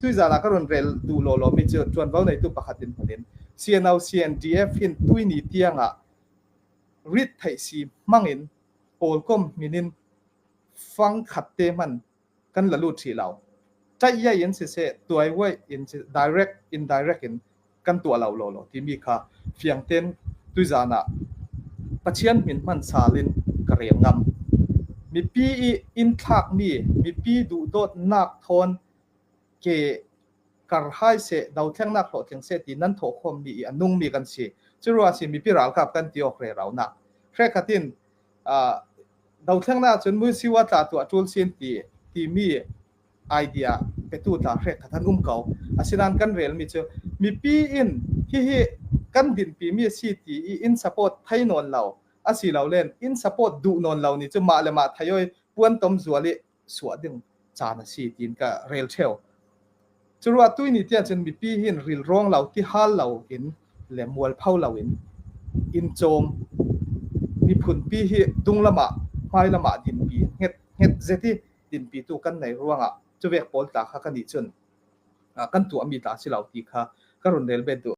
Tuizan ah ka run rel duh lawlawmi cu ṭuanvo neitu pakhat in hmun in CNO CNDF hin tuini tiangah rit theih si hmang in pawlkom min in fang khat te hmanh kan la lut hrih lo. Ṭaih in siseh, tuaivuaih in direct, indirect in kan tuah lo lawlaw timi kha fiang tein tuizan ah Pathian min hman sal in ka rel ngam. Mipi i inn thlakmi, mipi duhdawtnak thawn ke karhai seh, dothlengnak hlawhtling seh ti nan thawh khawmmi i a nungmi kan si. Curuang si mipi ralkap kan ti awk rerau nak. Hrekhat in dothlengnak cun muisiwa tla tuah ṭul sin ti timi idea petu tla hrekhat an um ko. Asinain kan relmi cu mipi in hihi kan dinpimi a si ti i in support thei nawn lo asilo len in support duh nawn lo ni cu mah le mah thei oi puan tom zual i suah ding caan a si tiin ka rel theo. Curuah tuini tiang cun mipi hin ril rawng lo ti hal lo in le mualpho lo in inn cawm miphunpi hi dung lamah hmai lamah dinpi hnget hnget zet i dinpi tu kan nei ruangah cuvek pawl tla kha kan nih cun kan tuahmi tla si lo ti kha ka run rel bet duh.